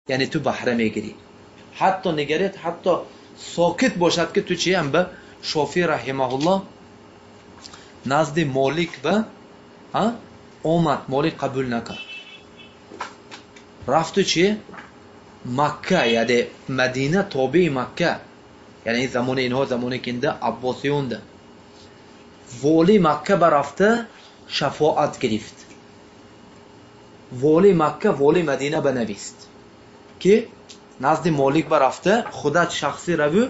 Яъне ту баҳра мегирӣ. Ҳатто нигаред, ҳатто сокит бошад, ки ту чи ам ба Шофӣ раҳимаҳуллоҳ назди Молик ба омад, Молик қабул накард. Рафту чи Макка, яъне Мадина тобеи Макка, яъне замони инҳо, замоне ки инда Аббосиёнда воли Макка барафта шафоат гирифт. Воли Макка воли Мадина банавист, ки назди Молик барафта худат шахсӣ раву,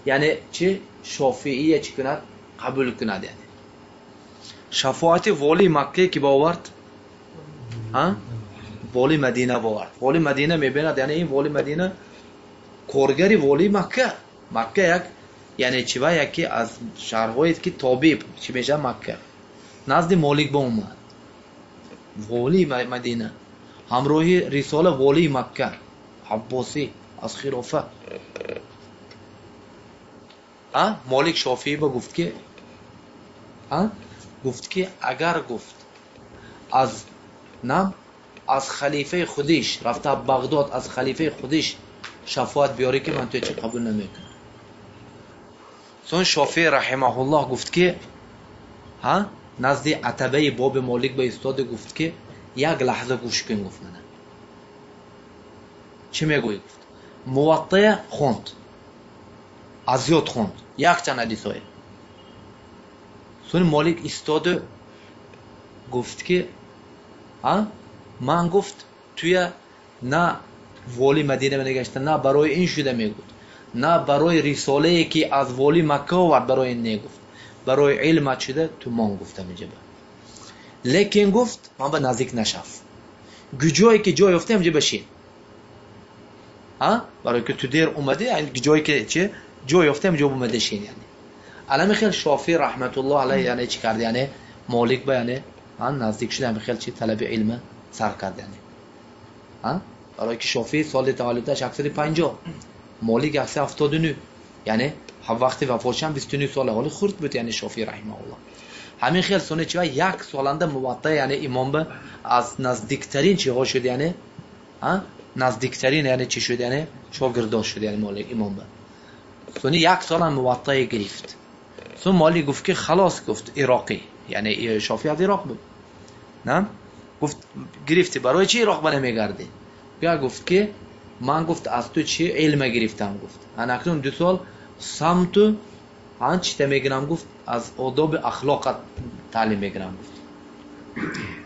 яъне чи Шофиия чӣ кунад, қабул кунад. Яъне шафоати воли Маккае ки бовард, воли Мадина бовард. Воли Мадина мебинад, яъне ин воли Мадина коргари воли Макка. Макка як, яъне чи ва яке аз шаҳрҳое ки тобеъ чӣ мешавад Макка. Назди Молик боомад воли Мадина ҳамроҳи рисола волии Макка Аббосӣ аз хилофа. Молик Шофиӣ ба гуфт, ки гуфт, ки агар, гуфт, аз нам аз халифаи худиш рафта Бағдод, аз халифаи худиш шафоат биёрӣ, ки ман туя чи қабул намекунам. Сон Шофиӣ раҳимаҳуллоҳ гуфт, ки назди атабаи боби Молик ба истоду гуфт, ки як лаҳза гӯш кун. Гуфт: мана чӣ мегӯӣ? Гуфт: Муваттая хонд, аз ёд хонд якчанд ҳадисҳое. Сони Молик истоду гуфт, ки ман, гуфт, туя на воли Мадина нагашта, на барои ин шуда мегуфт, на барои рисолае ки аз воли Макка овард, барои ин негуфт, барои илмат шуда ту мон гуфтам иҷаба. Лекин, гуфт, ман ба наздик нашав, ҷое ки ҷой ёфта, ҳамҷа башин, барои ки ту дер омадӣ, ҷое ки чи ҷой ёфта, ҳамҷо омада шин. Яъне алами хел Шофӣ раҳматуллоҳ алайҳ, яъне чӣ кард? Яъне Молик ба, яъне наздик шуда, ҳами хел чи талаби илма сар кард. Яъне барои ки Шофӣ соли таваллудаш 150, Молик 179, яъне вақти вафотшам 29 сола, ҳоли хурд буд, яъне Шофӣ раҳимауллоҳ. Ҳамин хел сони чи як соланда Муватта, яъне имом ба аз наздиктарин чиҳо шуд, яъне наздиктарин, яъне чӣ шуд, яъне шогирдо шуд, яъне Молик имом ба. Сони як солам Муваттае гирифт. Сон Молик гуфт, ки халос, гуфт, ироқӣ, яъне Шофӣ аз Ироқ буд, на гуфт: гирифтӣ, барои чи Ироқ ба намегардӣ? Я гуфт, ки ман, гуфт, аз ту чи илма гирифтам, гуфт, анакнун 2 сол самту чита мегирам, гуфт, аз одоби ахлоқат таълим мегирам, гуфт.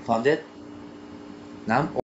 Фаҳмдед? Нам.